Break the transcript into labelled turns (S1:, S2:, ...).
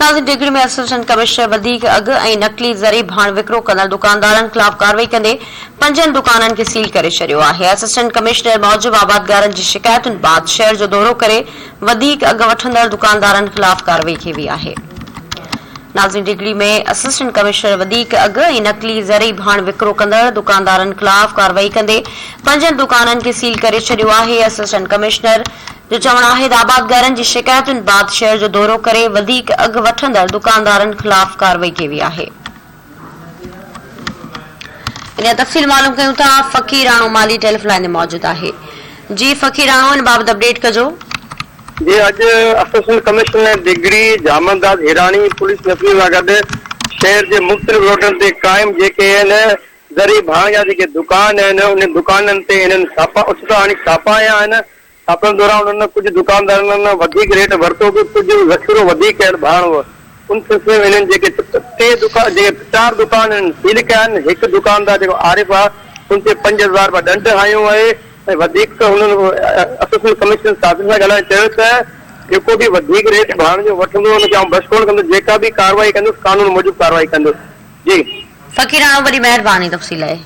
S1: ناظم Digri ۾ assistant commissioner وڌيڪ اگهه ۽ نقلي زرعي ڀاڻ وڪرو ڪندڙ دڪاندارن خلاف ڪارروائي ڪندي پنجن دڪانن کي سيل ڪري ڇڏيو آهي. اسسٽنٽ ڪمشنر موجب آبادگارن جي شڪايتن بعد شهر جو دورو ڪري وڌيڪ اگهه وٺندڙ دڪاندارن خلاف ڪارروائي ڪئي وئي آهي. ناظم ڊگهڙي ۾ اسسٽنٽ ڪمشنر وڌيڪ اگهه ۽ نقلي زرعي ڀاڻ وڪرو ڪندڙ دڪاندارن خلاف ڪارروائي ڪندي پنجن دڪانن کي سيل ڪري ڇڏيو آهي. اسسٽنٽ ڪمشنر جو چوڻ آهي ته آبادگارن جي شڪايتن بعد شهر جو دورو ڪري وڌيڪ اگهه وٺندڙ دڪاندارن خلاف ڪارروائي ڪئي وئي آهي. ان جا تفصيل معلوم ڪيون ٿا فقيراڻو مالهي ٽيليفون لائين تي موجود آهي جي فقيراڻو ان بابت اپڊيٽ ڪجو.
S2: جي اڄ assistant commissioner Digri Jhamandas Hirani police نفري سان گڏ شهر جي مختلف روڊن تي قائم جيڪي آهن زرعي ڀاڻ جا جيڪي دڪان آهن انهن دڪانن تي انهن ڇاپا اوچتا هڻي ڇاپا هنيا آهن ڇاپن دوران انهن ڪجهه دڪاندارن وڌيڪ ريٽ ورتو به ڪجهه ذخيرو وڌيڪ ڪيل ڀاڻ هو ان سلسلي ۾ انهن جيڪي ٽي دڪان جيڪي چار دڪان انهن سيل ڪيا آهن هڪ دڪاندار جيڪو عارف آهي ان تي 5000 رپيا ڏنڊ هنيو آهي ۽ وڌيڪ هنن اسسٽنٽ ڪمشنر صحافين سان ڳالهائيندي چيو ته جيڪو به وڌيڪ ريٽ ڀاڻ جو وٺندو ان کي آئون بخش ڪونه ڪندس جيڪا به ڪارروائي ڪندس قانون موجب ڪارروائي ڪندس جي.
S1: فقيراڻو وڏي مهرباني تفصيل لاء.